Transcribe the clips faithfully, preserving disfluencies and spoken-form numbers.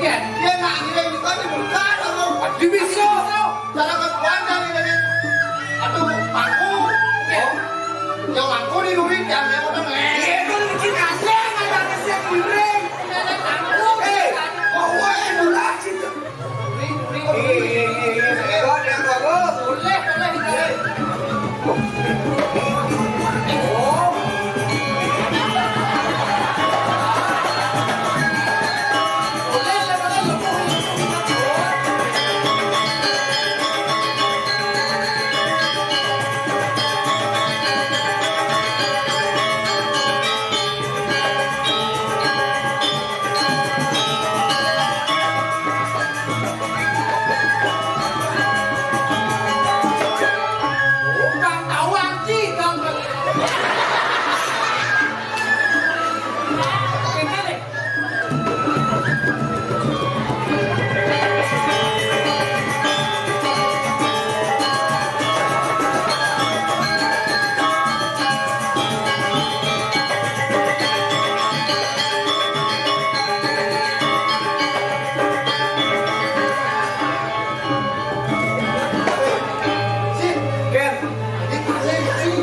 Dia nak ngiring di mana? Bukan, apa? Di bisa. Cara kekuatan ini. Aduh, aku. Ya. Yang aku di duit, yang dia orang. Eh, itu lucu kasih, ada kasih ngiring. Eh, mau, eh, murah, cinta. Iya, iya, iya, iya. Iya, iya, iya. Boleh, boleh, boleh. Orang tahu anjing, tahu nggak?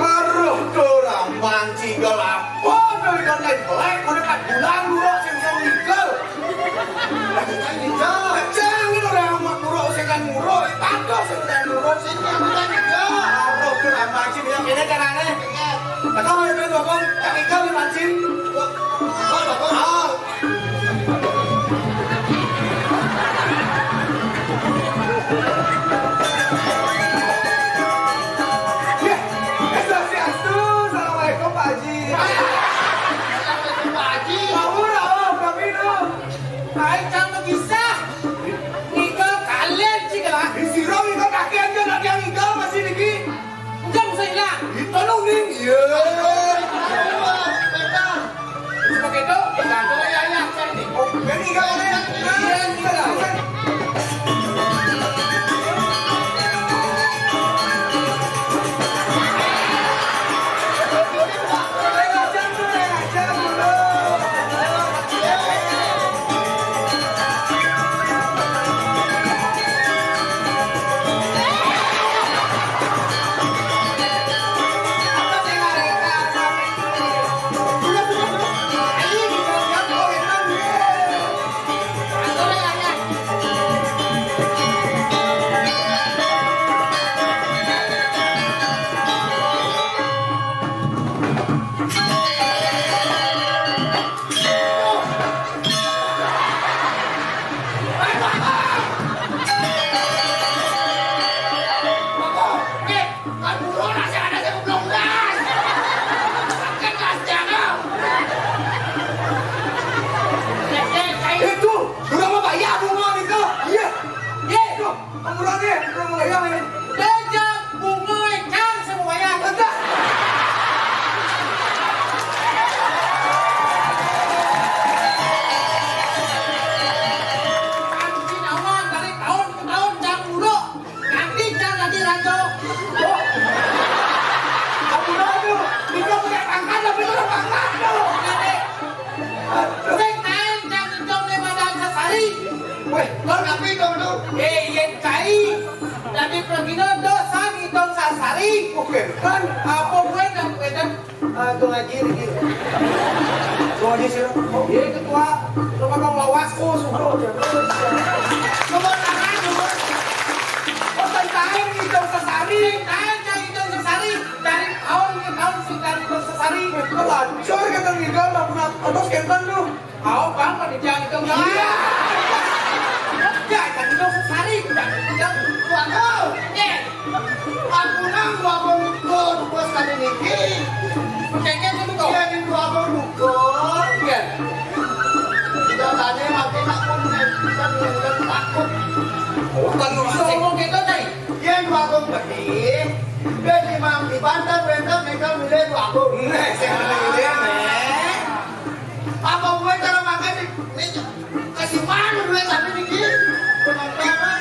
Aduh, kurang mancing gelap. Waduh, ikan lain belek, udah empat bulan dulu, sing sing legal. Jangan orang amat muruk, sing kan muruk, pados sing kan muruk, sing kan muruk. Aduh, kurang mancing, bilang ini caranya. Kata mau main bokong, tak legal nih mancing. Bokong, bokong. Ah. Ya, eh, swastiastu. Assalamualaikum, Pak Haji. Assalamualaikum, Pak Haji. Bangun, oh, minum. Aing can mah bisa. Ngigal kalian, cik lah. Di siro ngigal kaki aja, nak yang ngigal masih niki. Enggak bisa hilang. Itu nu ning. Iya. Sebagai itu, dibantu ya, ya, saya ini. Oh, ini enggak ada ya? Iya, iya. Itu, udah mau bayar bunga itu. Iya. Iya. Tuh, ampun, ya, udah mau bayar ya. Bejak bunga ikan semuanya. Entah. Anjing awan dari tahun ke tahun jam dulu. Nanti jam lagi rajo. Oh. Ampun, aduh. Itu punya pangkat, tapi itu pangkat tuh. Nanti. Sing naik jam hijau di Badan Sasari. Weh, lo tapi dong tuh. Eh, iya, cai. Tapi pergi dosa di Dong Sasari. Oke, kan? Apa gue dan gue dan Ah, tuh ngaji, gitu. Tuh ngaji sih. Iya, ketua. Lu ngomong lawas, oh, suka. Coba tangan, coba. Oh, tentang itu sesari. Tentang itu sesari. Dari tahun ke tahun sudah itu sesari. Itu hancur, kata Ridho, nggak pernah. Terus kenten tuh. Kau bang, pada jam itu, Bang. Iya. Ya, kan itu sesari, kan itu. Waduh. Eh, aku nang dua puluh duko, duko sekali niki. Percaya itu duko? Iya, di dua puluh duko. Iya. Kita tadi mati nak pun bisa dengan takut. Bukan bisa ngomong gitu, Cai. Iya, dua puluh lebih. Dia di Mang, di Banten, Banten, mereka milih dua puluh. Nih, saya milih dia, nih. Apa gue cara makan nih? Nih, kasih mana duit tapi dikit? Penamparan.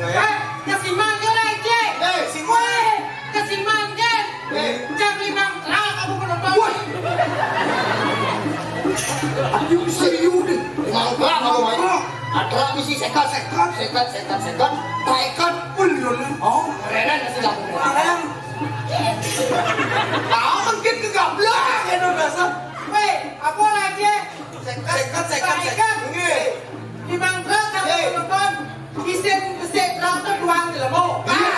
Eh, kasih mana lagi? Eh, si gue. Kasih mana? Eh. Cari nang terang kamu penonton. Wah. Aduh, serius deh. Mau apa? Mau apa? Misi seket, seket, seket, seket, seket, seket. Oh, keren sih lagu. Keren. Ah, mungkin kegablak ya, dasar. Weh, apa lagi? Seket, seket, seket, seket. Nggih. Limang belas sama penonton. Isin besik berapa tuang jelema? Iya.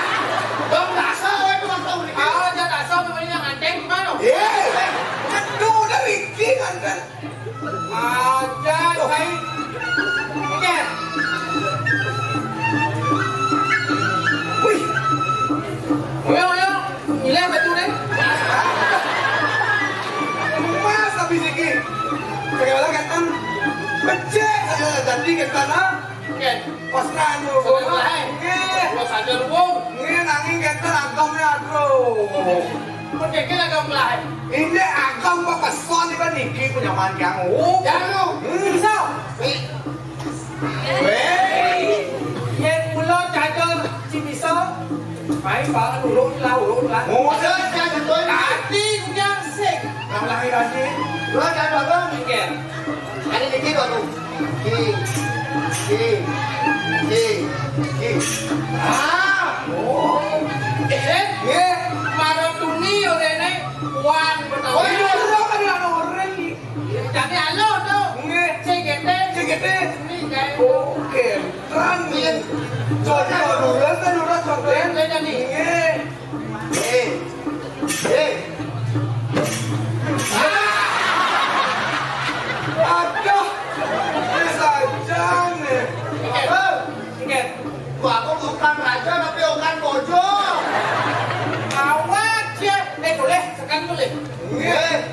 Dong dasar, weh, penonton. Ah, jangan dasar, pemain yang anteng gimana? Iya. Aduh, udah Ricky kan, kan. Aja, baik. Oke. Wih. Ayo, ayo. Nilai batu deh. Mas habis iki. Segala kan becek saja tadi kita nah. Oke. Pas kan lu. Oke. Terus aja lu. Nggih, nanging kenten agam ya, Bro. Pendekil agam lain. Ini agam apa peson iki niki punya manjang. Oh, ya lu. Bisa. Weh. Yen kula catur ci bisa. Ayo, Pak, urut lah, urut lah. Ngomong aja, jangan tuan. Tadi udah sing. Nang lahir aja. Dua dan abang. Mikir. Ada dikit baru. Ki, ki, ki, ki. Ah, oh. Eh, nggih. Marotuni orene kuat betul. Oh, iya, betul kan ya, orang ini. Tapi halo tuh. Nggih. C G T. C G T. Ini kayak oke. Kan. Iya. Coba dulu, kan udah sampean. Beda nih. Nggih. Eh. Eh. Aduh. Ini saja nih. Tiket. Wah, aku bukan raja tapi bukan bojo. Awak ya. Eh, boleh, tekan boleh. Nggih.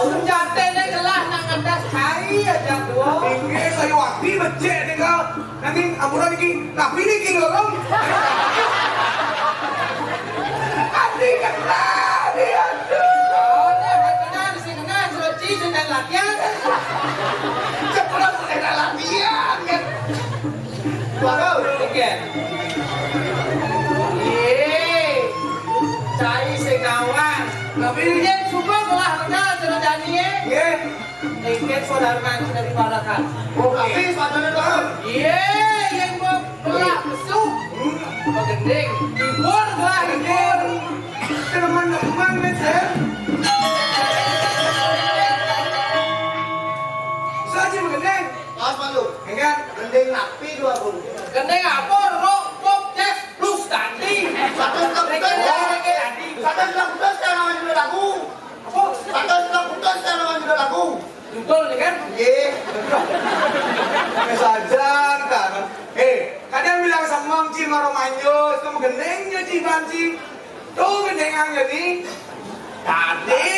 Senjatene gelah nang ngedas kai aja gua. Inggih, saya wakti becik nih kau. Nanti ampura niki, tapi niki lorong. Adi kena, adi aduh. Oh, dia kena di sini, kena, suruh ci, sudah latihan. Cepat, sudah latihan, kan. Waduh, oke. Ye. Cai sing gawat. Tapi yen suka olahraga cara jani ye. Nggih. Nggih, saudara nanti dari Parakan. Oke. Tapi sepatunya doang. Ye, yang mau pelak besuk. Hmm. Pegending. Libur lah, libur. Teman-teman, Mister. Saja pegending. Pas malu. Enggak. Gending napi dua puluh. Gending apa? Rok, pop, jazz, blues, dangding. Satu satu putus. Rege, rege, dangding. Satu satu putus yang namanya judul lagu. Apa? Satu satu putus yang namanya judul lagu. Judul nih kan? Iya. Saja kan. Eh, kadang bilang semang ci maro manjus, kamu gending ya ci banci. Tuh gending ang jadi. Tadi.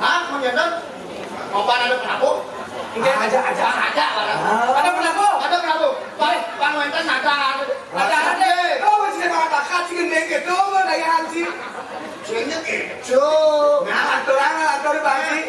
Hah, mau nyedot? Mau pan ada penabung? Iya. Aja, aja, aja, barang. Ah. Ada penabung? Ada penabung. Pan, pan wenten ada. Ada, ada. Kau mesti mengatakan si gendeng gitu, mau daya hansi. Sini gitu. Nah, aturan, aturan, Pak Haji.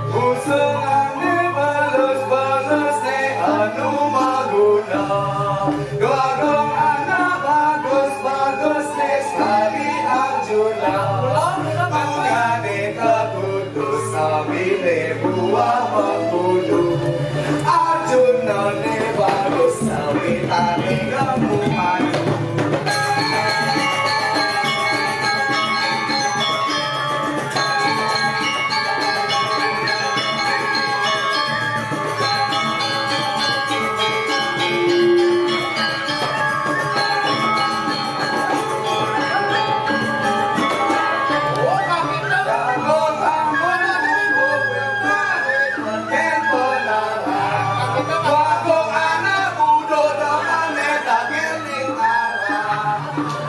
Usulane bagus-bagus ne anu maguna. Gagong anak bagus-bagus ne sekali Arjuna. Mangane kakudu sawine buah mengkudu. Arjuna ne bagus sawitane kamu maju.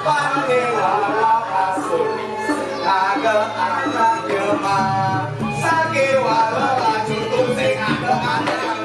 Pangewala pasut, ada anak jemaah, sakewala laju tung sing ada anak.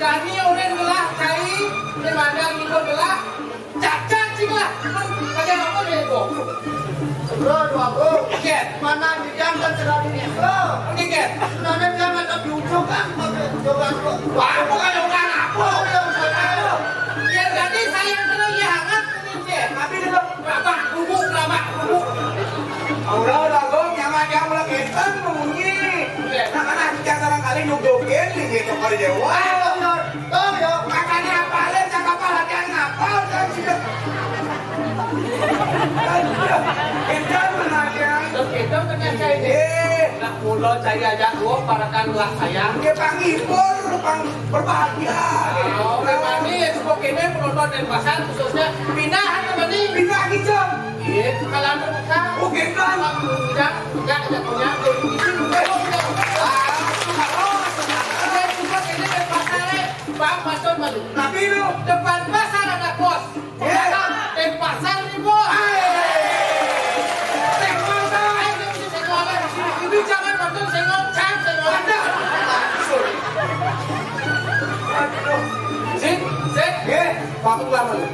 Kami orang gelah cai, di mana ikut gelah, cacat sih gelah. Kan ada apa dia itu? Bro, dua bro. Iya. Mana bidang dan segala ini, bro? Oke, kan? Sebenarnya dia nggak tahu diucapkan, pakai coba, bro. Apa kalau orang apa? Oh, iya, bukan apa. Ya, jadi saya terus ya hangat. Tapi dia bilang, "Rabak, bubuk, rabak, bubuk." Aura, aura, gong, nyaman, nyaman, lagi kan, bunyi. Nah, karena kita sekarang kali nyudokin, nih, gitu, kali dewa. Ayo, benar. Tuh, yo. Makanya apa, le, cakap apa, latihan apa, udah, sih. Kita menanya. Terus kita menanya ini. Eh. Nak mula cari ajak gua, parakan lah sayang. Dia panggil, pur, pang-, berbahagia. Oh, memang nih, ya, cukup ini penonton Denpasar, khususnya pindah ke mana? Pindah ke Jam. Iya, kalau anu buka. Oh, gitu. Enggak, enggak, enggak, enggak punya. Jadi, itu juga, ah, harus. Ada juga ini Denpasar, eh. Bang, Pasar Baru. Tapi lu depan pasar ada pos. Iya. Denpasar nih, Bos. Hai. Senggol, Bang. Ayo, ini senggol, Bang. Ini jangan nonton senggol, cang, senggol. Ada. Sorry. Aduh. Sip, sip. Nggih, waktu lama lho.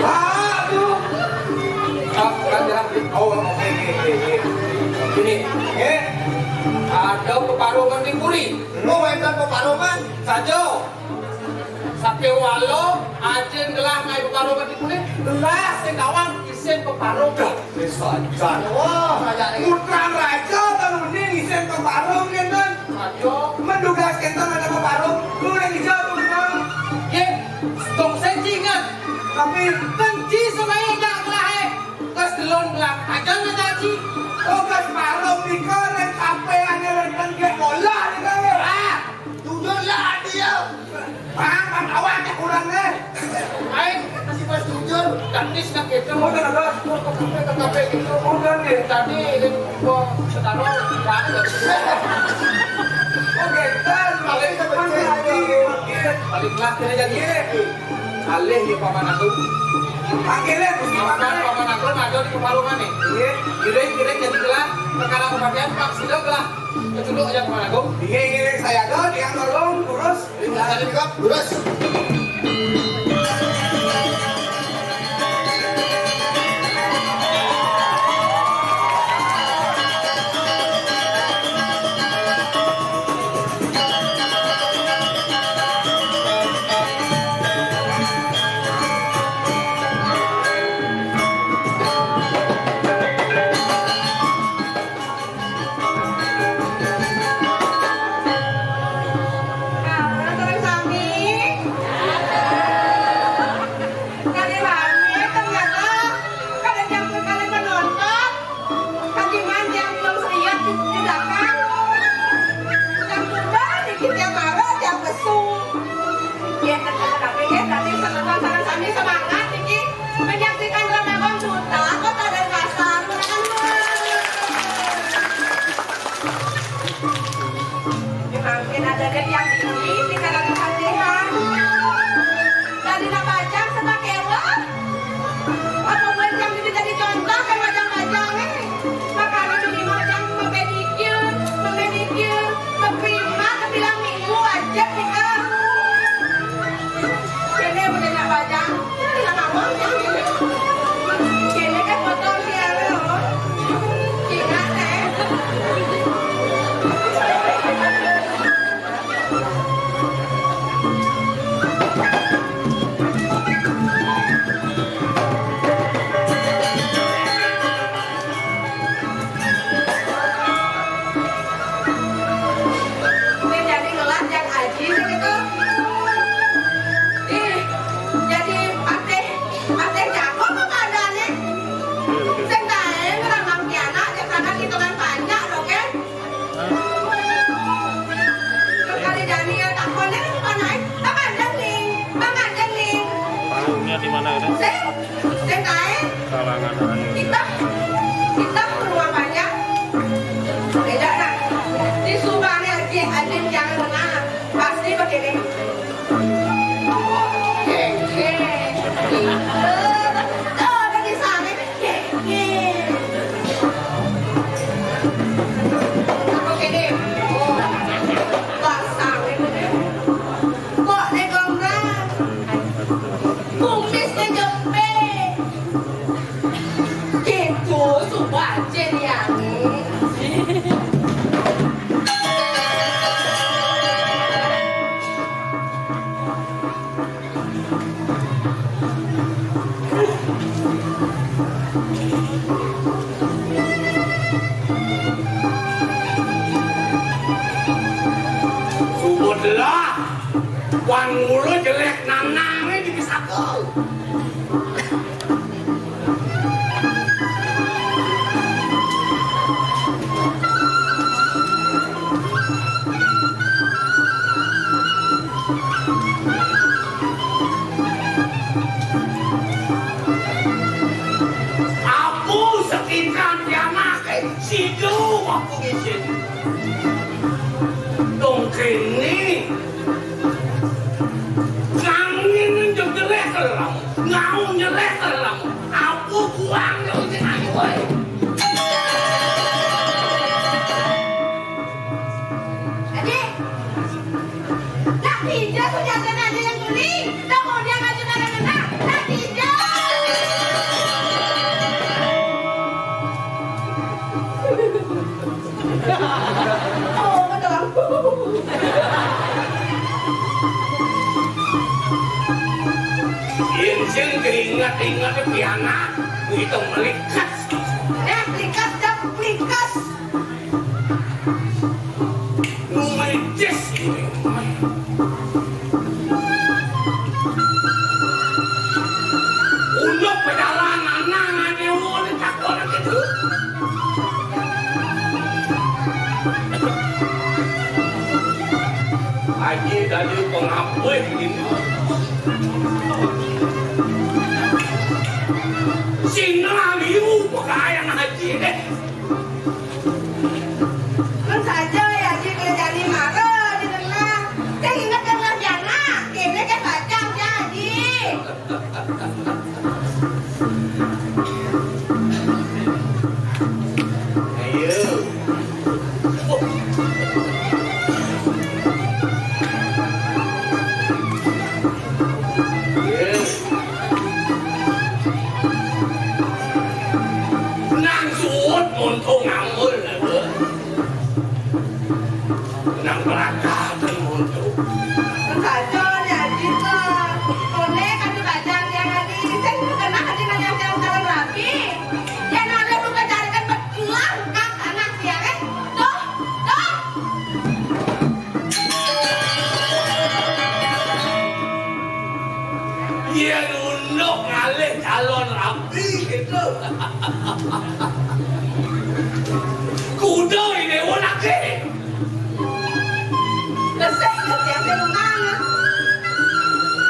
Aduh. Oh, kan jalan. Oh, oke, oke, oke, oke. Ini, eh, ada peparuman di puri. Lu main peparuman? Sajo. Sapiwalo, ajin gelah ngai peparuman di puri. Gelah sing kawang isin peparuman. Wis ajan. Wah, raja nih. Putra raja tahun ini ngisin peparung, kenten. Ayo. Mendugas kenten ada peparung. Lu yang hijau tuh, Bang. Ye, dong saya ingat. Tapi benci supaya enggak kelahe. Terus delon gelap aja ngedaji. Oh, gas parung nika, nek kape ane wenten gek bola nika, ya. Ah, jujur lah, Adi, ya. Bang, bang, awak aja kurang, eh. Aing masih pas jujur, dan dis nak gitu. Oh, udah, udah. Ke kafe, ke kafe gitu. Oh, udah, nih. Tadi, gua setara, bang. Oke, dan balik ke balik lagi. Balik kelas, dia jadi. Alih ya, Paman Agung. Panggilnya, Gusti Paman. Paman Agung ada di Pekalongan nih. Iya. Giring, giring, jadi gelah. Perkara kematian, Pak Sido gelah. Kecuali aja Paman Agung. Iya, iya, saya ada, dia tolong, terus. Terus. Halo, teman sami. Tadi rame ternyata kada nyangka kalian menonton. Hakiman yang belum seriat di, di belakang. Yang sudah dikit yang marah yang besuk. Ya, tapi ya, tadi semangat, semangat, semangat, ini menyaksikan Ramadan Duta Kota Denpasar. Menang. Mangkin ada deh yang tinggi, di kalangan pelatihan. Dari nak bajang sama kewa. Apa buat yang bisa jadi contoh, kan bajang-bajang, eh. Makanya di rumah bajang memedikir, memedikir, seprima, sebilang minggu wajib kita. Kene udah nak bajang, kene nak ngomong, kene. Kene kan potong dia, loh. Ingat, eh. Wih, jadi ngelah yang aji sih gitu. Ih, jadi patih, patih jago apa keadaannya? Sing tae ngerang nang pianak, jangan hitungan banyak dong, kan? Kali Daniel takonnya kan bukan naik, Bang Ajeng nih, Bang Ajeng nih. Pangungnya di mana itu? Sing, sing tae. Kalangan ayu. Kita, kita ke rumah banyak. Beda, nah. Di Subang nih, Ajeng, Ajeng jangan lengah. Pasti begini. Tuh, ada di sana. Aku gini. Mula jelek nanange di saku. Apu sekikan pianake, sidu aku ngisin. Dong kene. Nangin jog jelek kelam, ngau jelek kelam. Aku kuang jog jelek, woi. Adik, nak pindah senjata aja yang tuli. Kamu dia maju mana mana. Nak pindah. Oh, betul. Yen sing keinget-inget pianak, itu melikas. Eh, melikas, dah melikas. Numedes ini. Untuk perjalanan nang adewe takon gitu. Aji dadi pengapih ini. Sing ngaliu pekayan aji deh. Kan saja ya, Ji, kalau jadi mara di tengah. Teh ingat kan ngarjana, kene kan bacang ya, Ji. Ayo. Nang suud muntung ngambul, lho. Nang pelatahan muntung. Kacau, ya, gitu. Konek, kan dipajang, ya, kan. Ini kan kenapa sih, kan, yang calon-calon rapi? Ya, nah, ada bukan carikan betulan, kan, anak dia, kan? Tuh, tuh. Yen unduk ngalih calon rabi gitu. Kuda ini ulake. Besik, besik, besik, mana?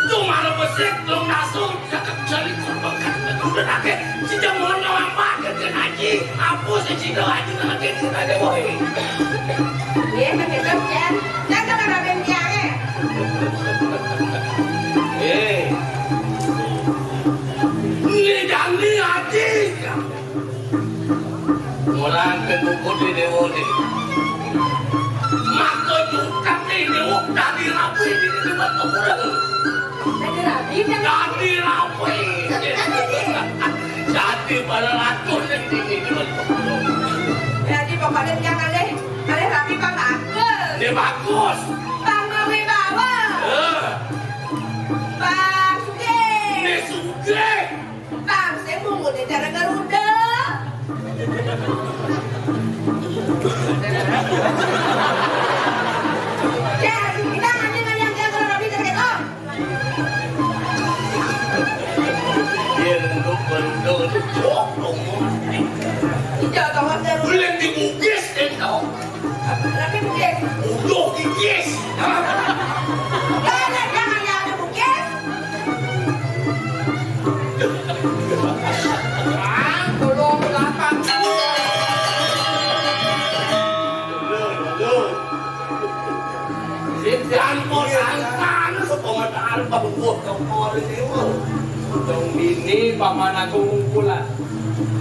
Tuh mana besik, belum masuk, cakep jari korban. Kuda lagi, si jamuan lawan pakai, kan, Haji. Apa sih, si Haji, lagi, kita ada, boy. Iya, pakai jam, ya. Jangan ramen tiange. Eh. Ini dandi ati. Mulang ke buku di dewo ni. Maka jukak ni dewo dandi rapi di depan kuburan. Dandi rapi, dandi rapi. Dandi pada ratus yang tinggi depan kuburan. Jadi pokoknya jangan deh. Kalih rabi Bang Agus. Nggih, bagus. Bang Wibawa. Eh. Bang Sugih. Nggih, sugih. Bang sing mumune cara Garuda. Ya, kita nganti nganyang dia kalau rabi terketok. Yen untuk bendol cok. Iya, tawar terus. Bulan di Bugis, kan, tau? Tapi Bugis. Udah, Bugis. Jangan, jangan, ya, ada Bugis. Ah, tolong, belakang. Aduh, aduh. Sing diangkut angkane sapa metu arep buah kepala dewa. Dong ini paman aku ngumpulan.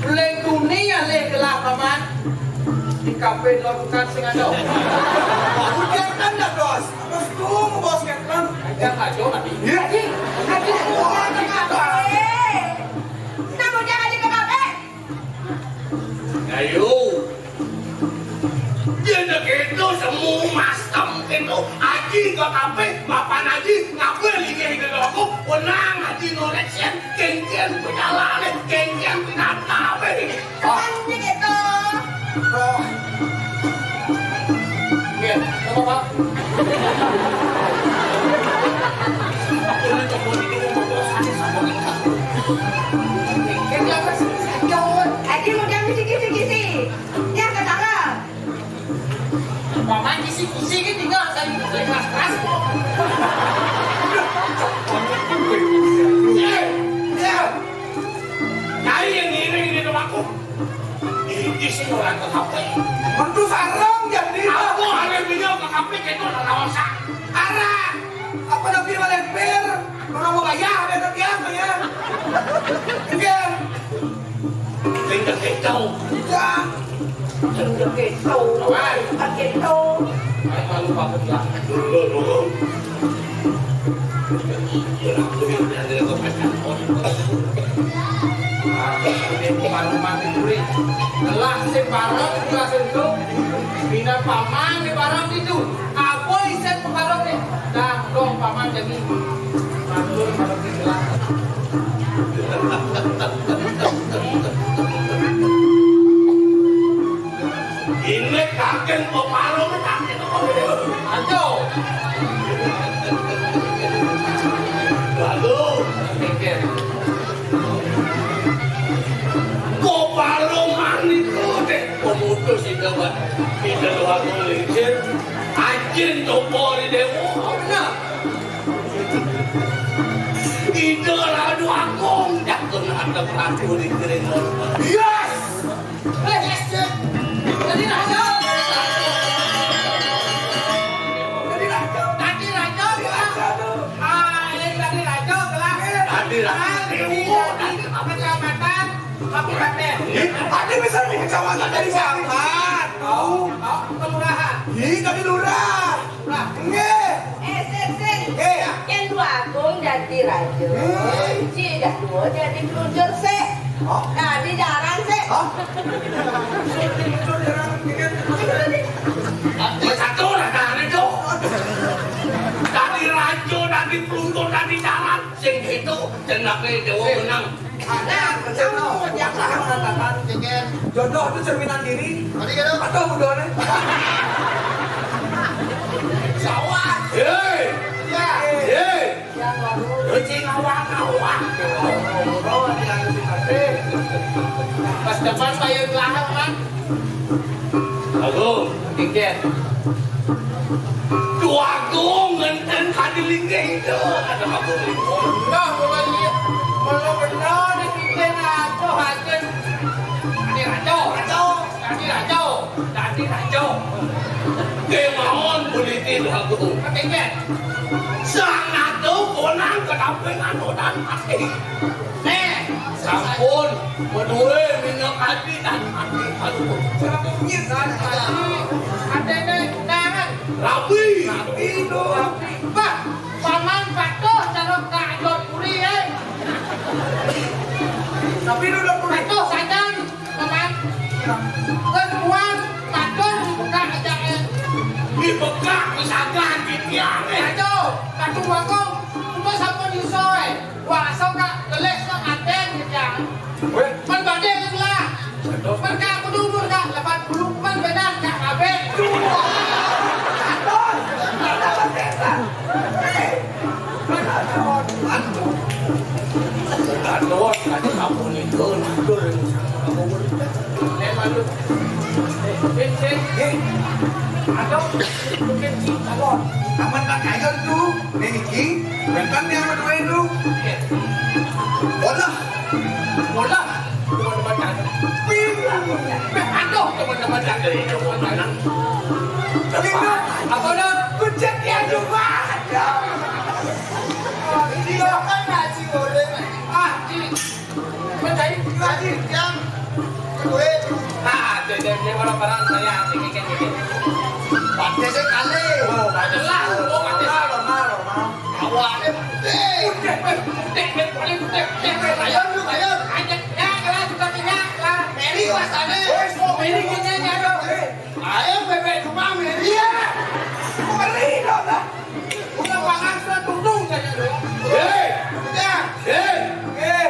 Lek tuni ya lek gelah paman. Di kafe lo bukan sing ada. Ujar kan dah, Bos. Terus tuh, Bos, kan? Aja ngaco, tapi. Iya. Haji, Haji, Haji, Haji, Haji. Kita mau jangan di kafe. Ayo. Yen keto semu masem keto, Aji kok kabeh, mapan Aji, ngapa linggih keto aku, wenang Aji ngoreksi, kengken penyalane, kengken pinatabe. Kan keto. Oh. Nggih, apa, Pak? Aji mau diambil sikit-sikit sih. Ya, ke dalam. Mama kisi-kisi kan tinggal saya keras-keras. Ya, ya. Nyai yang ngiring di rumahku. Iki sing ora ke kafe. Metu sarung jadi. Aku arep minyak ke kafe, kena ora usah. Arah. Apa nabi malah pir? Ora mau bayar, ada tiang ya. Enggak. Tinggal kecau. Enggak. Tinggal kecau. Awas. Kecau. Ayo, lupa, lupa. Dulu, dulu. Telah sing bareng, telah sentuh. Bina paman di barang itu. Apa isen pengaruhnya? Dah, dong paman jadi. Maklum, kalau di gelas. Ini kakek peparuh, kakek. Aduh. Lalu, kok paruh manik kok, Dek? Pemutus itu, Pak. Tidak doa kulincir. Anjing coba di dewa. Benar. Ida Ratu Agung, dah kena ada pelaku di Geringon. Yes! Eh, yes, yes. Tadi raja. Tadi raja. Tadi raja, ya. Ah, eh, tadi raja, telah. Tadi raja. Ah, ini, tadi, kecamatan, kabupaten. Eh, ada bisa di kecamatan dari sana. Tahu? Oh, kelurahan. Ih, tadi lurah. Lah, nggih. Eh, sik, sik. Nggih, ya. Yen Dwagung dadi raja, hmm, si dah dua dadi pelunjur sik. Oh. Dadi jaran sik. Oh. Pelunjur jaran, nggih. Wis satu lah, nah, itu. Dadi raja, dadi pelunjur, dadi jaran. Sing gitu, jenenge Dewa Menang. Ada, ada, yang paham mengatakan, jodoh itu cerminan diri. Tadi kan? Atau budone? Jawab. Hei. Ya. Hei. Yang baru. Kucing awak-awak. Oh, yang si Patih. Pas depan bayar gelahap, kan? Agung. Tiket. Duagung ngenten kadi linggih itu. Ada Agung linggih. Nah, mulai, mulai benar di tiket, aduh, aduh. Ini raja, raja. Dadi raja. Dadi raja. Kemawon buliti, Duagung. Tiket. Sang ado konang kedampingan udan mati. Nih, sampun, menuwe minyak ati dan ati paluhur. Yen ati, atene undangan. Rabi. Rabi, do. Rabi. Bah, paman patuh cara Kak Dor Puri, eh. Tapi lu Dor Puri. Patuh sajan, paman. Kan buat patuh dibuka aja, eh. Dibuka, misalkan, di tiang, eh. Aduh, patuh wakong, cuma sampun iso, eh. Wah, sok, Kak, gelis, Kak, aten, gitu ya. Weh. Man badhe, Kak, lah. Betul. Man, Kak, aku umur, Kak, delapan puluh, man benar, Kak, kabeh. Aduh. Aduh. Aduh. Aduh, tadi kamu nih, tuh, tidur. Nek, malu. Eh, eh, eh. Eh. Aduh, mungkin sih, aduh. Aman, Kak, ayo, tuh. Ning iki, wénten tiyang Madura itu. Bola. Bola. Teman-teman cakep. Aduh, teman-teman cakep. Teman-teman. Tapi itu, apa, Dok? Kucing dia juga. Aduh. Ini kan nasi goreng. Ah, ini. Mencari lagi yang kedua. Nah, dia, dia, dia orang barang saya, dikit, dikit. Pakai sekali. Oh, pakai lah. Oh, pakai lah. Normal, normal. Awalnya putih. Putih, putih, putih, putih, putih. Ayo, lu, ayo. Ayo, ya, kalau sudah minyak, lah. Meri, wasane. Oh, Meri, kita nyadar. Ayo, bebek cuma Meri. Iya. Meri, dong, lah. Udah pangan, sudah tuntung saja, dong. Hei. Ya. Hei. Eh.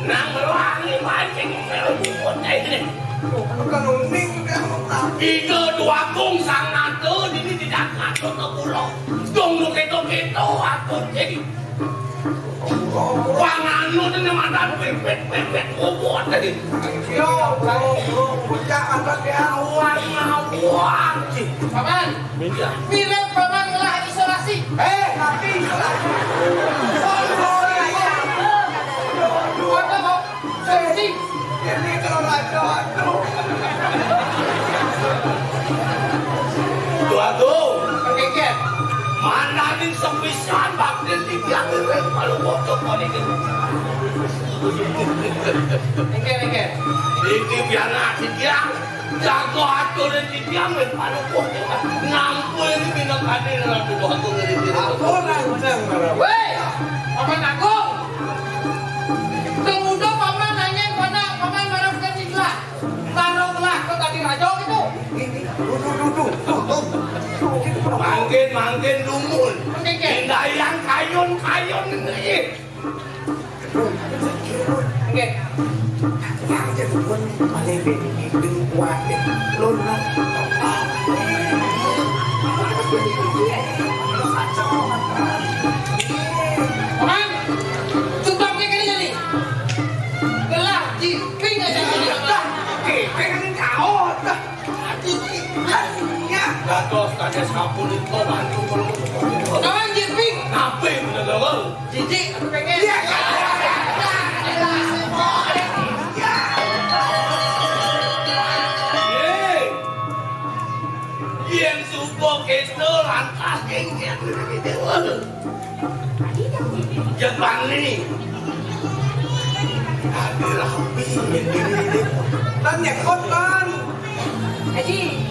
Nang rohangi mancing, kalau bubut kayak gini. Bukan uning, udah mau tahu. Ida Duagung Sang Nata, ini tidak ngatur ke pulau. Dong, lu keto-keto, atur jadi. Wah, anu tuh nih mantan pipit, pipit, bobot tadi. Yo, bro, bro, bocah angkat ya, uang, uang, sih. Paman, iya. Mirip Paman ngelah isolasi. Eh, tapi isolasi. Sorry, sorry. Apa kok? Solusi. Ini kalau nggak cocok. Tuh, tuh. Oke, oke. Mana nih sepisan bakti tiga kali, kalau bocor kok ini. Oke, oke. Ini biar nanti dia jago atur di dia, men, kalau bocor. Nampul ini minum tadi, lalu bocor dari dia. Aku lancang, Bro. Weh, Paman Agung. Tunggu dong, Paman nanya, mana Paman marah ke Tigla? Taruhlah ke tadi rajo itu. Ini, ini, tuh, tuh, tuh, tuh, tuh, tuh. Mangkin, mangkin dumun. Mangkin. Indayang kayun, kayun ini. Oke. Yang jadi pun paling ini kuat ya. Lu nak. Paman, sumpah kayak gini nih. Gelar di ping aja gini. Dah, oke, pengen kau dah. Dados tadi sampun itu bantu kalau. Kawan Jiping. Nape bener, Bang? Cici, aku pengen. Iya. Ye. Yen supo keto lantas ing yen dewa. Jepang ni. Adi rapi yen dini. Lan nyekot, Lan. Haji,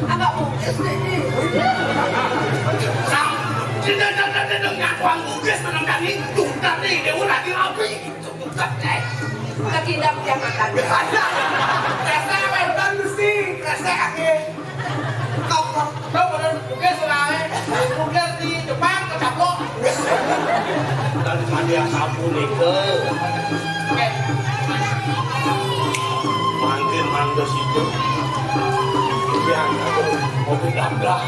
agak bugis deh, Ji. Sam, tidak, tidak, tidak, tidak, ngaku bugis, menentang itu, tapi dia ulah dirapi. Kaki dah pejamatan. Rasa apa yang bagus sih? Rasa angin. Kau, kau, kau bener juga selain. Udah di depan, kecaplok. Dan mandi sapu nih, ke. Eh. Mangkin mangga situ. Yang aku mau pindah.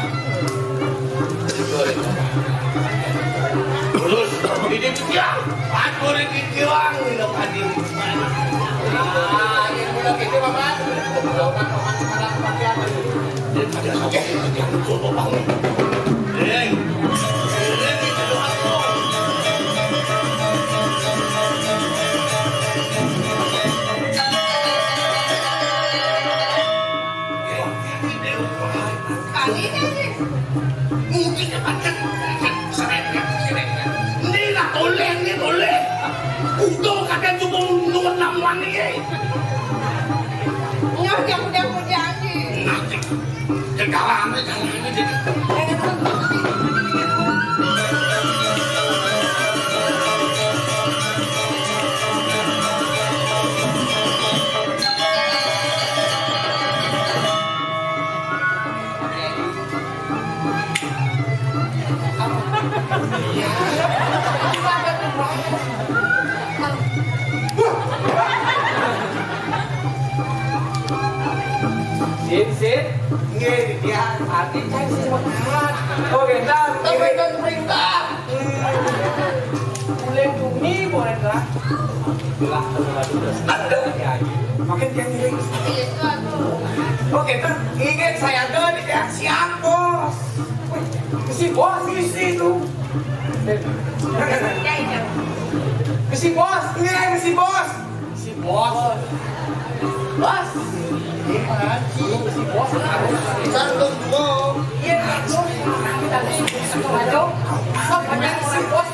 Terus, ini pikiran. Aku ini pikiran, ini tadi. Ah, ini mulai gitu, Bapak. Bapak, Bapak, sekarang pakai apa nih? Ini ada satu yang coba bangun. Hei, ini kita doang. Kali ini. Mungkin dapat kan. Seret, seret. Ini lah toleh, ini toleh. Udah kadang cuma nunggu enam wan ini. Nggak, jangan, jangan, jangan. Nanti. Jangan, jangan, jangan. Sin, sin. Nggih, ya, arti cai sing mekat. Oh, bentar. Tapi kan perintah. Hmm. Boleh bumi, boleh lah. Lah, aduh, aduh, aduh. Makin dia ngiring. Oke, kan ingat saya ada di pihak siang, Bos. Wih, si Bos isi itu. Si Bos, iya, si Bos. Si Bos. Bos. Gimana sih si Bos harus. Canggung dong. Iya, Bos. Kita nih, satu aja. Sok, bener si Bos.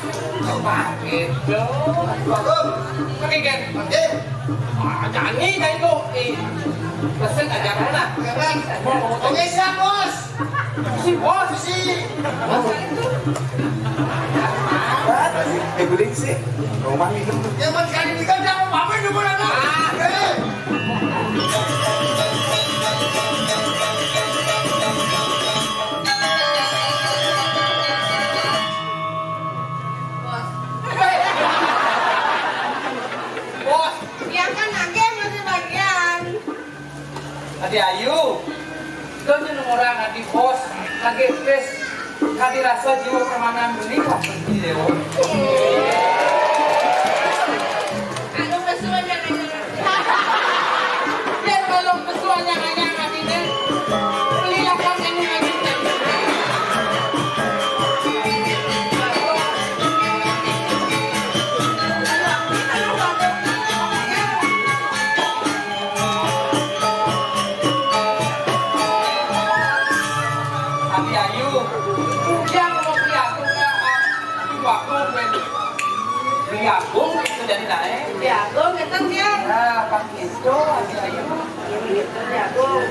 Gitu. Oke, Gen. Oke. Ah, jani, jani tuh. Eh, pesen aja mana? Oke, siap, Bos. Si Bos, si. Apa sih? Eh, guling sih. Rumah minum. Ya, Mas, kan ini kan jangan apa-apa juga, Bos. Ah. Eh. Bos. Bos. Biarkan aja masih bagian. Adi ayu. Donya orang adi bos, lagi pes, kadi rasa jiwa permanan beli lah pergi lewat. Jagung gitu jadi naik. Jagung gitu dia. Nah, pas gitu, Adi Ayu. Gitu jagung.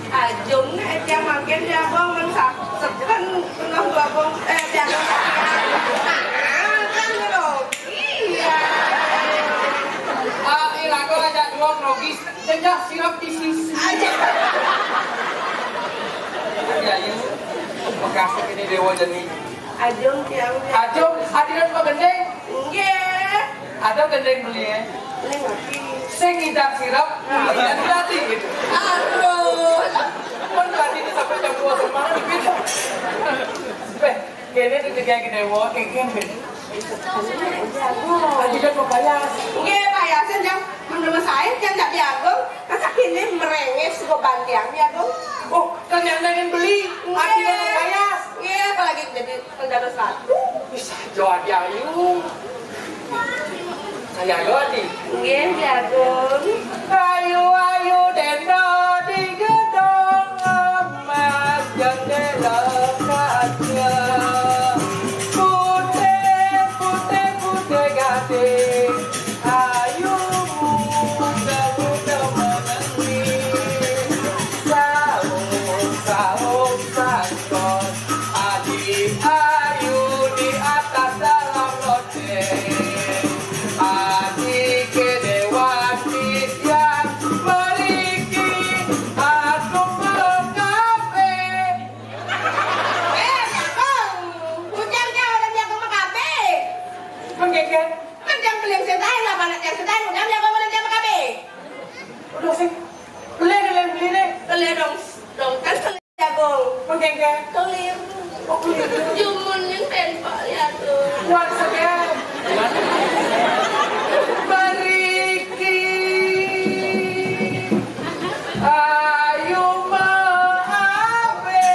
Ajung nih, dia makin jagung, men sa-, seken, tengah jagung, eh, jagung. Nah, kan gitu. Iya. Ah, ini lagu aja dua logis. Cegah sirap di sisi. Aja. Adi Ayu. Makasih ini Dewa Jeni. Ajung tiang. Ajung, hadirin Pak Gendeng. Nggih. Ada gendeng beli ya. Ini ngerti. Sing ngidang sirap, ngidang gratis gitu. Aduh. Kan tadi ini sampai jam dua semalam gitu. Beh, kene di tiga gede wo, kengkeng beh. Aja dia mau bayar. Nggih, Pak Yasin, jam menurut saya, jam tak diagung. Masa kini merengek, suka bantiang diagung. Oh, kan yang nengin beli. Aja dia mau bayar. Nggih, apalagi jadi Pendapat satu. Bisa jo Adi Ayu. Saya lo Adi. Nggih, jagung. Ayu, ayu, dendo di gedung emas, jendela kaca. Putih, putih, putih gading. Ayu, muda, muda menangis. Saung, saung, sangkot. Adi Ayu di atas dalam loteng. Adi Kedewati yang meriki. Aku mengkabe. Eh, jagung. Ujang jauh dan jagung mengkabe. Menggeger. Kan jam beli sedai lah, mana jam sedai, ujang jagung mana jam mengkabe. Udah sih. Beli, beli, beli deh. Beli dong, dong kan. Jagung. Mengkengke. Kelir. Oh, kelir. Jumun yang tempo ya tuh. Once again. Mariki. Ayo maabe.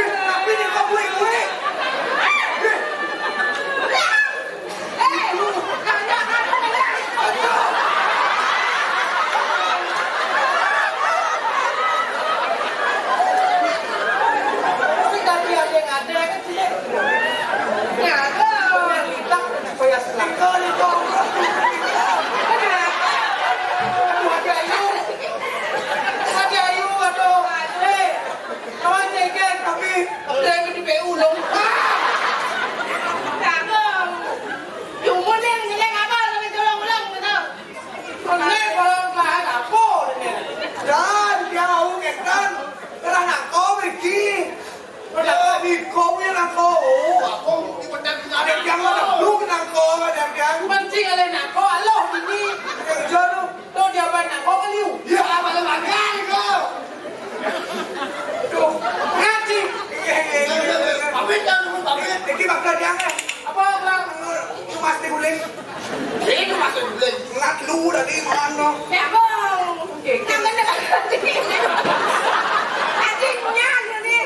Tapi ini kok gue, gue. Aduh, Adi Ayu. Adi Ayu, aduh. Eh, awan ceker, tapi ada yang di P U dong. Cakep. Cuma nih, nilai apa? Tapi tolong ulang, gitu. Ini kalau bahan apa ini? Dan dia mau ngekan. Kerana kau pergi. Kerana kau pergi, kau punya nangko. Aku di pedang di sana. Ada yang mana? Lu kenangko, ada yang. Mancing oleh nangko, aloh ini. Kerja lu. Tuh dia banyak kau keliu. Ya, apa lu makan kau? Tuh, ngaji. Iya, iya, iya, iya. Pamit, jangan lupa pamit. Jadi bakal dia, eh. Apa, Bang? Lu pasti guling. Ini masuk guling. Ngat lu tadi, mana? Ya, Bang. Oke. Jangan dekat. Anjingnya, ini.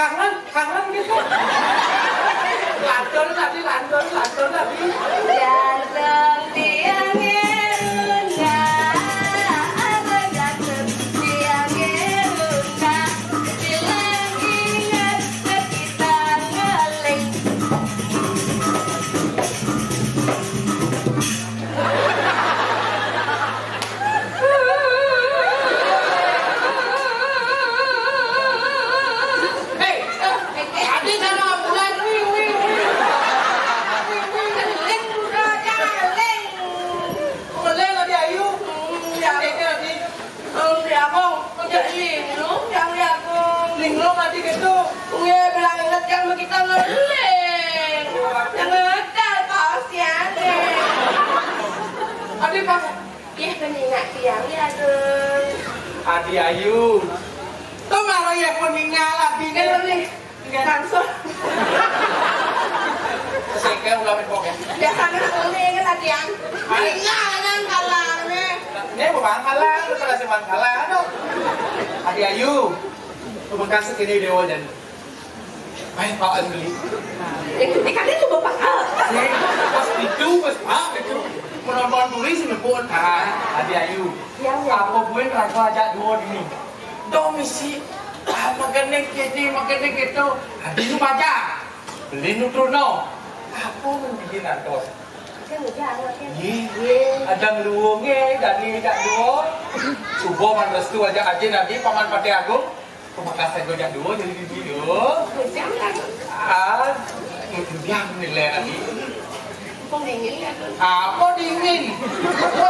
Kangen, kangen gitu. Lantur tadi, lantur, lantur tadi. Jantung tiang ngerunda, ada jantung tiang ngerunda. Bilang ingat kita ngeling. Hei, Adi sama bulan. Wih, wih, wih. Wih, wih, ngeling, Bro, jangan ngeling. Ngeling, Adi Ayu. Hmm, ya. Ngeling, Adi. Em, ya, Bang. Kok jadi linglung, yang ya, Bang? Linglung, Adi, gitu. Iya, bilang inget kan, kita ngeling. Yang ngetel, Pak Osian. Adi, pas Ih, peningak tiang ya, Gung. Adi Ayu. Tuh malah ya peningak lagi nih. Nih, nih. Langsung. Sehingga ulah mepok ya. Biasanya sering kan latihan. Peningak kan kalah nih. Ini bukan kalah, lu pernah sih kalah, aduh. Adi Ayu. Tuh bekas ini dewa dan Baik, Pak Andri. Eh, eh, kan itu Bapak. Eh, pas itu, pas Pak itu menonton tulis nyebut, ah, Adi Ayu. Ya, ya. Apa buin raga ajak dua ini? Dong misi, ah, makan ni kini, makan ni gitu. Adi Ayu baca. Beli nutrono. Apa mungkin antos? Kan udah, kan? Iya. Iya. Ada ngeluung, eh, dan ni ajak dua. Coba man restu ajak aja nanti Paman Patih Agung. Pemekasan gojak dua jadi gigi dua. Ah, diam nilai lagi. Mumpung dingin ya. Apa dingin? Hujan,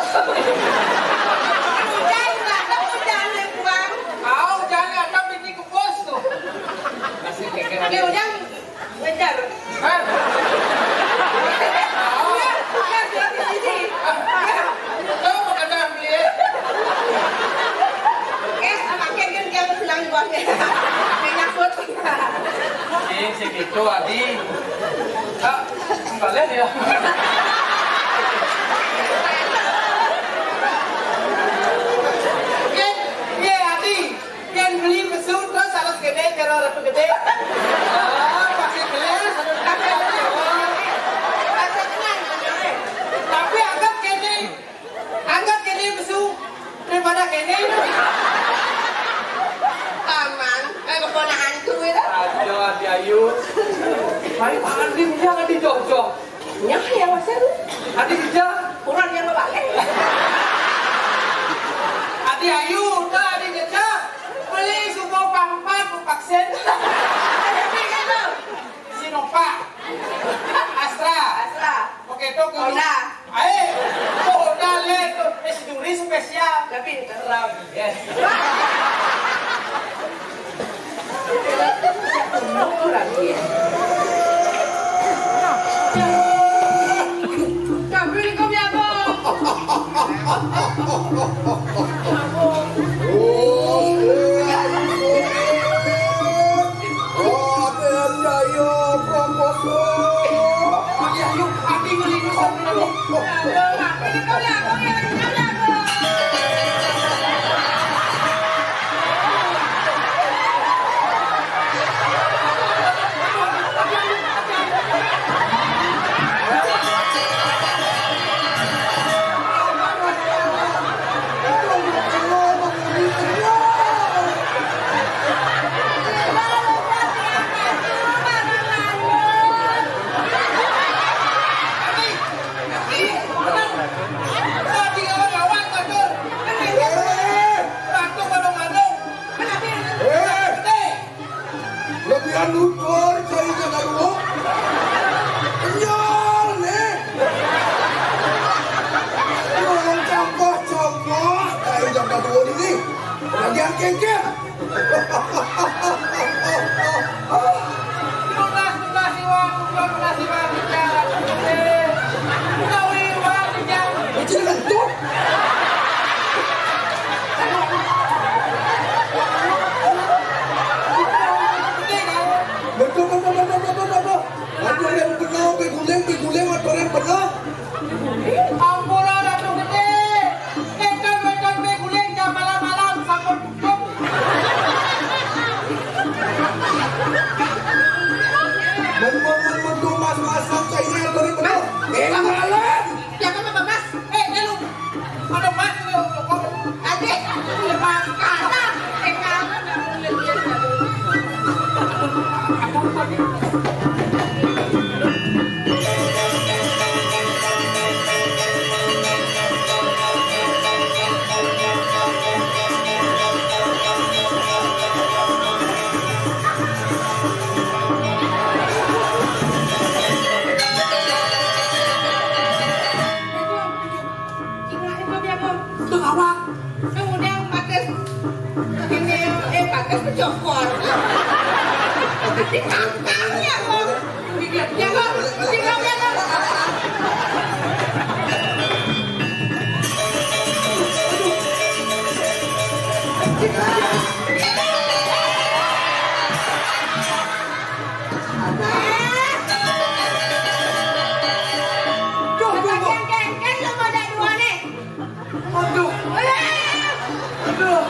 Pak. Hujan, ya, Bang. Ah, hujan, ya, kan ini ke pos tuh. Masih kira-kira. Oke, hujan. Ngejar. Hah? Iya, iya, iya, iya. Tahu apa kata beli? Eh, makin kan dia bilang di bawahnya. Dia nyangkut. Ini segitu, Adi. Ah, kembali dia. Iya, iya, Adi. Yén beli pesu terus harus gedé, cara ratu gedé. Oh, pakai gelas, harus pakai gelas. Tapi anggap kéné, anggap kéné pesu daripada kéné. Paman, kayak keponakan tuh itu. Aduh, Adi Ayu. Mari makan di dia kan dijojok. Nyah ya, Mas, ya, lu. Adi Dija. Kurang yang balik. Adi Ayu, udah Adi Dija. Beli suku pangpat, bu vaksin. Ada tiga tuh. Sinovac. Astra. Astra. Oke, itu ke Honda. Ayo, Honda le itu. Eh, si Duri spesial. Tapi terlalu. Yes. Lebihan nutur cai jaga dua. Kenyal nih. Orang campur-campur cai jaga dua ini. Bagian kengkeng. Lunas, lunas, Iwan, lunas, lunas, Iwan, bicara. Tahu, Iwan, bicara. Kecil kentut. Betul, betul, betul, betul, betul. Atur yang benar, beguling, beguling, atur yang benar. Ampura, Ratu Gedé. Weton, weton, beguling, jam malam-malam, sampun tutup. Ada mas itu. Adik, lepas kata. Itu apa? Kemudian pakai ini, eh, pakai kecokor. Nanti kangkangnya, Bang. Ya, Bang. Tinggal ya, Bang. Duh, duh, duh. Kengkeng, kengkeng, lu mau ada dua nih. Aduh. Aduh.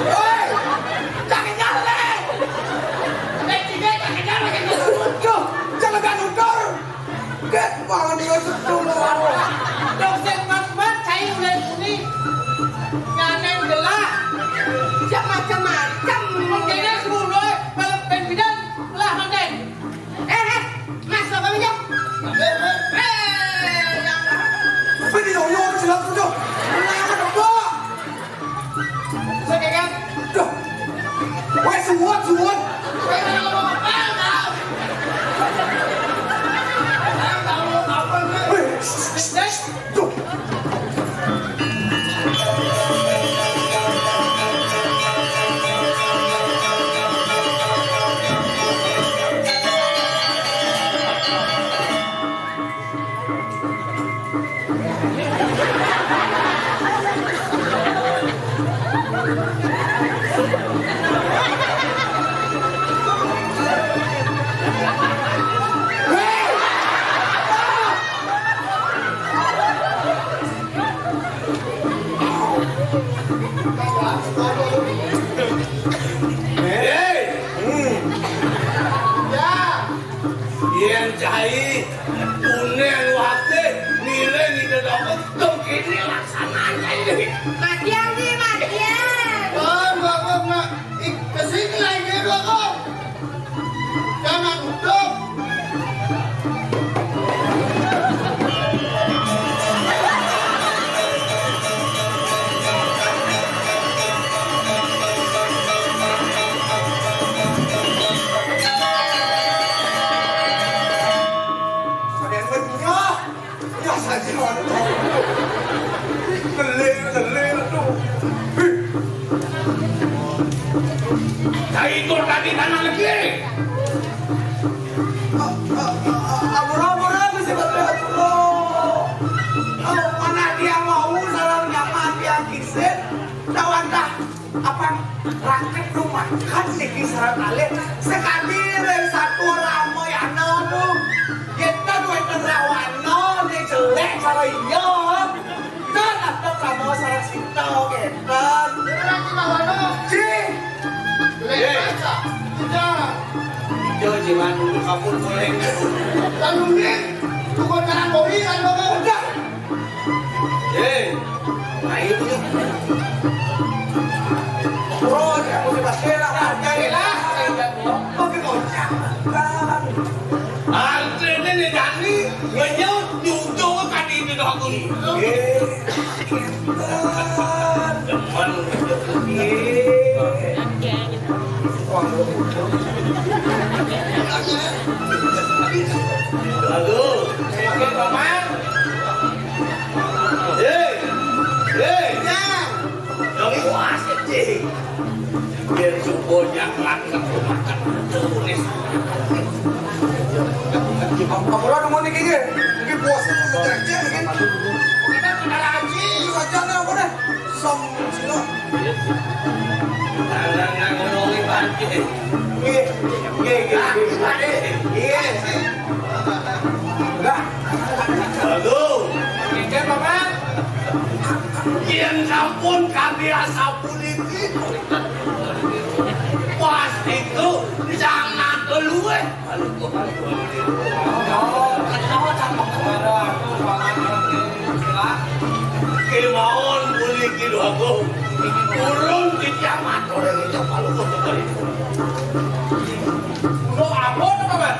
Woi, jangan nyale. Eh, tidak, jangan nyale. Aduh, jangan nutur. Ket, malah dia setuju. Dok, sing mat-mat, cai ulai kuning. Nganeng gelak. Siap macam-macam. Mungkinnya sepuluh, kalau ben bidan, lah manten. Eh, eh, Mas, lo kami jam. Eh, eh. Eh, yang Apa ini, yo, yo, siap, siap. Kenapa, Pak? Saya kayak, duh. Woi, suwun, suwun. Woi, shh, shh, shh. Duh. Hei! Hmm. Ya. Yén cai tuné luwate nilai ngidadongé, dong kéné laksanaan cai deh. Matiang sih, matiang. Oh, Mbak, Mbak, Mbak. Ih, kesini lagi, Mbak, Mbak. Jangan duduk. Ada yang bernyah. Ya saja. Ngelir, ngelir tuh. Saya ikut tadi tanah negeri. Ampura, ampura, Gusti Patih, ampura. Kalau mana dia mau, salam nyapa dia kisin, lawan dah apa raket rumah kan niki syarat alih. Sekali dari satu ramai anak tuh. Kita tuh itu rawana, ini jelek cara iya. Kan ada kamu sareng sinta, kénten. Beneran ki mah, Wano? Ji. Bener, Ji. Baca. Udah. Ijo, Ji, mah, dulu kapur boleh. Lalu, Ji, tukang tanah boi, kan, Bapak? Udah. Eh, nah, itu, Ji. Terus, aku sudah kira, kan, jadi lah. Oke, kocak. Artinya nih, Dani, ngenyot, diuntung kan ini, dong, aku nih. Eh. Demen. Aduh. Hei, hei. Dong, itu asik, Ji. Biar subuhnya kelak ke rumah kan. Tulis. Ampura nemu niki nggih. Niki bosnya mau kerja niki. Kita kenal haji. Ini saja nih apa deh? Som sila. Jangan ngomongin haji. Nggih, nggih, nggih, nggih. Nggih. Enggak. Aduh. Nggih, Bapak. Yén sampun kabiasa puniki. Pas itu jangan keluar. Maon buli kidu aku. Urun titiang matur ring Ida Paluh Kota Karibu. Unda apa to, Paman?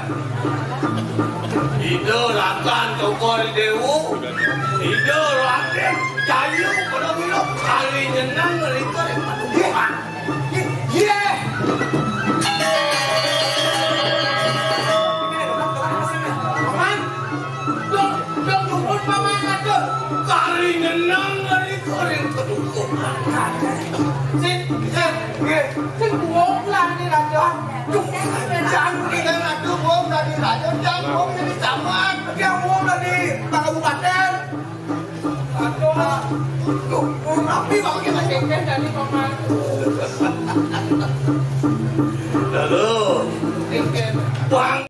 Ida Rakan Cokor Dewa, Ida Raden Jayu pada mila kari nyeneng rika ring padukuhan. Yeh. Paman, dong, dong, nuhun, Paman, matur. Kari nyeneng rika ring padukuhan. Sing, sing, nggih. Sing buuk lan ni raja. Duh, jang kita ratu buuk lan ni raja, jang buuk jadi camat. Jang buuk lan ni Pak Kabupaten. Aduh, duh, tapi wakil kita kengken dari Paman. Lalu, kengken. Bang